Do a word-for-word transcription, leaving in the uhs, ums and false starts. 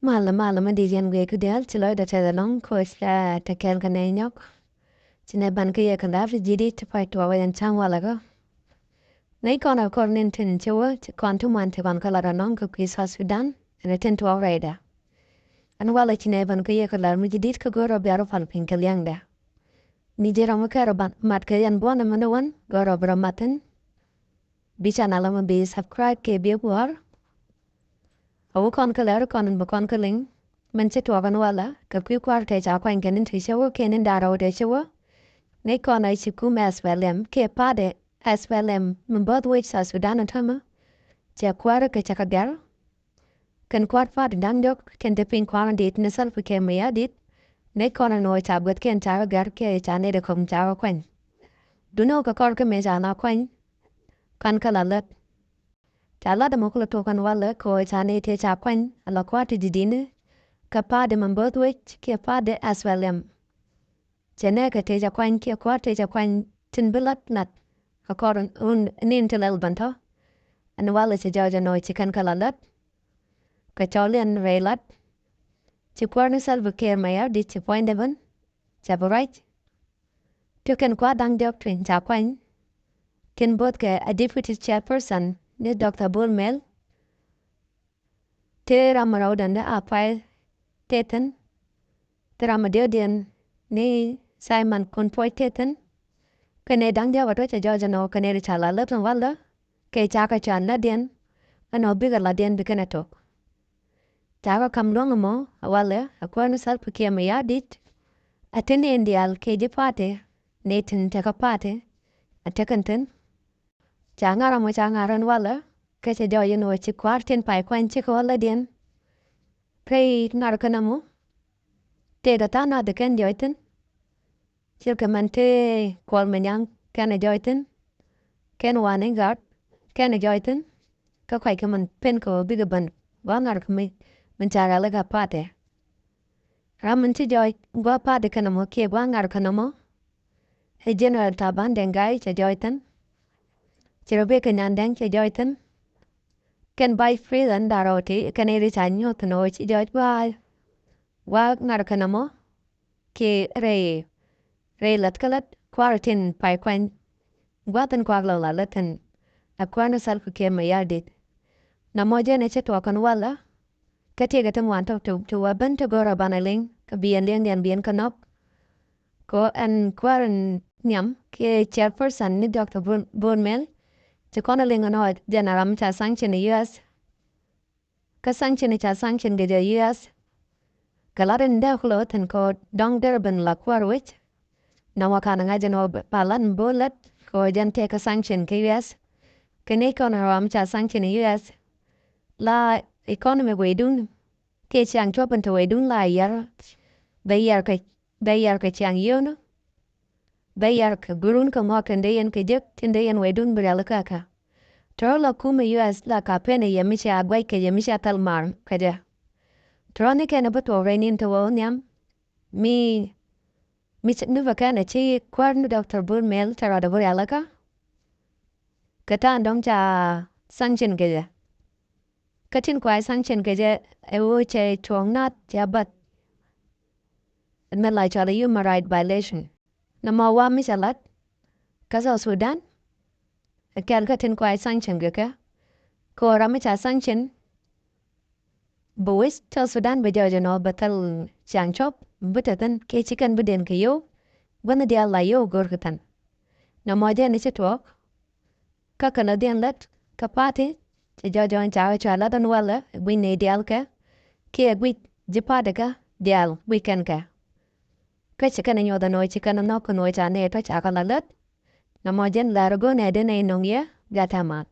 Malɛ, malɛ mi di̱i̱t yɛn guic kä diaal, ci lɔcdä tɛth ɛlɔ̱ŋ, koc ɛ te kɛɛl kɛ nɛy nyɔk. Ci nɛy ban kä yɛ kɛ la̱r ti ji̱ di̱t ti pay tuɔɔk ɛ yɛn ca̱ŋ walɛ kä. Nɛy kɔn ɛ kɔr ni̱n tin ci wä, ci kɔn ti muan ti kɔn kä lat ɛlɔ̱ŋ kä kui̱ South Sudan, ɛn ɛ tin tuɔɔk rɛydɛ. Ɛn walɛ ci nɛy ban kä yɛ kɛ la̱r mi ji̱ di̱t kä go̱o̱rä bia rɔ pal piny kɛ liɛŋdɛ. Ni ji̱ ram mi kɛr ɔ ban mat kɛ yɛn buɔ̱n ɛmɛ ni wän, go̱o̱rä bi rɔ mat thi̱n. Bi channel ɛmɛ bi subscribe kɛ bi guɔ̱ɔ̱r. A wä kɔn kä lɛr kɔn in bi kɔn kä liŋ. Min ci tuɔɔk ɛn walɛ kɛ kui̱ kua̱r tëë ca kuany kɛ ni̱n ti cä wä kɛ ni̱n da̱ŋ rɛw tëë cä wä. Nɛy kɔn a ci kum SPLM kɛ party SPLM mi bo̱th wec South Sudan ɛn täämɛ. Cɛ kuäärä kɛ cɛ kɛ gɛr. Kɛn kua̱r party da̱ŋ diɔ̱k kɛn te piny kua̱r in di̱i̱t ni Salva Kiir Mayardit. Nɛy kɔn in ɣöö ca guäth kɛn ca kɛ gɛr kɛ ca nɛy ti kɔ̱ŋ ca kɛ kuany. Duŋni ɣöö kɛ kɔr kä mëë ca la kuany. Kɔn kä la lät. Ca lat ɛmɔ kulɛ tok ɛn walɛ kɛ ɣöö ca nɛy tëë ca kuany a la kua̱r ti ji̱ di̱t ni. Kɛ party mi bo̱th wec kiɛ party SPLM. Cɛ nɛɛkɛ tëë ca kuany kiɛ kua̱r tëë ca kuany tin bi lat lat. Kɛ kɔr run ni̱n ti lɛl bän tɔ̱. Ɛn walɛ cɛ jɔɔc ɛn ɣöö ci kɛn kɛ la lät. Kɛ cɔl yɛn rɛy lat. Ci kuäär ni Salva Kiir Mayardit ci puɔ̱nydɛ ben. Cɛ bi ruac. Ti kɛn kua̱r da̱ŋ diɔ̱k tueny ca kuany. Tin bo̱th kɛ a deputy chairperson ni Doctor Bol Mel. Ti ram mi rɛwdɛn di a pay tethin. Ti ram mi diɔ̱kdiɛn ni Simon Kun Puɔc tethin. Kɛnɛ da̱ŋ diɔ̱k a tuɔ̱c a jɔɔc ɛn ɣöö kɛnɛ ri ca la lät ɛn walɛ. Kɛ ca kɛ cuan lätdiɛn. Ɛn ɣöö bikɛ lätdiɛn bi kɛnɛ tok. Ca kɛ ka̱m luäŋ ɛmɔ a walɛ a kuäär ni Salva Kiir Mayardit. A ti nɛy diaal kɛ ji̱ party. Nɛy tin tekɛ party. A tekɛn thi̱n. Ca ŋa̱r ɛmɔ ca ŋa̱r ɛn walɛ kɛ cɛ jɔɔc ɛn ɣöö ci kua̱r tin pay kuany cikɛ wä lätdiɛn. Rɛy ŋa̱r kɛn ɛmɔ tëëkɛ tha̱a̱ŋ nath kɛn jɔɔc thi̱n. Cikɛ mɛn tëë Kuɔl Manyaŋ kɛn ɛ jɔɔc thi̱n. Kɛn Wan I̱ Gat kɛn ɛ jɔɔc thi̱n. Kä kɔc kɛ min pen kɛ ɣöö bikɛ ben gua̱a̱th ŋa̱r kɛ mi min ca rɛl i̱ kɛ party. Ram min ci jɔɔc gua̱a̱th party kɛn ɛmɔ kiɛ gua̱a̱th ŋa̱r kɛn ɛmɔ. Ɛ General Taban Deng Gai cɛ jɔɔc thi̱n. Ci Rebecca Nyandeng cɛ jɔɔc thi̱n. Kɛn Vice President da̱ŋ rɛw ti kɛn iri ca nyuɔ̱th ɛn ɣöö ci jɔɔc gua̱a̱th. Gua̱a̱th ŋa̱r kɛn ɛmɔ. Kiɛ rɛy, rɛy lät kä lät kua̱r tin pay kuany. Gua̱a̱th in kuak lɔ la lät thi̱n. A kuäär ni Salva Kiir Mayardit. Nɔmɔ jɛn ɛ ci tuɔɔk ɛn walɛ. Kä tëëkɛ ti ŋuan tɔ̱ ti, ti wä ben ti go̱rä banɛ liŋ kä bi yɛn liɛŋdiɛn bi yɛn kä nɔk. Kɛ ɣöö ɛn kuäär in nhiam kiɛ chairperson ni Doctor Bol, Bol Mel. Ci kɔn ɛ liŋ ɛn ɣöö jɛn a ram ca sanction ɛ U S. Kä sanction ca sanction kɛ jɛ U S. Kɛ lat in dee kulɛ wä thi̱n kɛ ɣöö dɔ̱ŋ derɛ ben la kuäär wec. Nɔmɔ kanɛ ŋa̱c ɛn ɣöö ba lat in bo̱o̱ lät kɛ ɣöö jɛn tëëkɛ sanction kɛ U S. Kɛ nɛy kɔn ɛ ram ca sanction U S. La economy wecdun kiɛ ciaŋ cuɔp in te wecdun la yiar. Bɛ yiar kɛ, bɛ yiar kɛ ciaŋ yio̱o̱nä. Bɛ yiar kɛ gurun kɛ ŋɔak tin dee yɛn kɛ jek tin dee yɛn wecdun bi rialikä kɛ. Tɔ̱ la kumɛ U S la ka pen ɛ yɛ mi cia guac kɛ jɛ mi cia thal mar kɛ jɛ. Tɔ̱ ni kɛn ɛ bi tuɔɔk rɛy ni̱n te wä wä nhiam. Mi, mi ci, mi bɛ kɛn ɛ ci kuäär ni Doctor Bol Mel te rɔɔdɛ bi rialikä. Kɛ ta̱a̱ dɔ̱ŋ ca sanction kɛ jɛ. Kä tin kuay sanction kɛ jɛ ɛ ɣöö cɛ cuɔ̱ɔ̱ŋ nath cɛ bath. Mɛ la cɔal ɛ human right violation. Nɔmɔ wa mi cɛ lat kä South Sudan. Ɛ kɛl kä tin kuay sanction kɛ kɛ kɛ ɣöö ram mi ca sanction. Bɛ wec South Sudan bɛ jɔɔc ɛnɔ bɛ thil ciaŋ cɔp bi te thi̱n kiɛ ci kɛn bi den kɛ yio̱w. Guänh diaal la yio̱w go̱r kɛ thi̱n. Nɔmɔ jɛn i̱ ci tuɔɔk. Kä kɛ lɔ dhiɛn lät kä party cɛ jɔɔc ɛn ca kɛ cua lät ɛn walɛ guic nɛy diaal kɛ kiɛ guic ji̱ party kä diaal guic kɛn kɛ. Kä ci kɛn ɛ nyuɔth ɛn ɣöö ci kɛn ɛ nhɔk kɛ nhɔk ca nɛy tɔ̱ ca kɛ la lät. Nɔmɔ jɛn lär ɛ go̱o̱r nɛy dee nɛy nɔŋ yɛ gat tɛmath.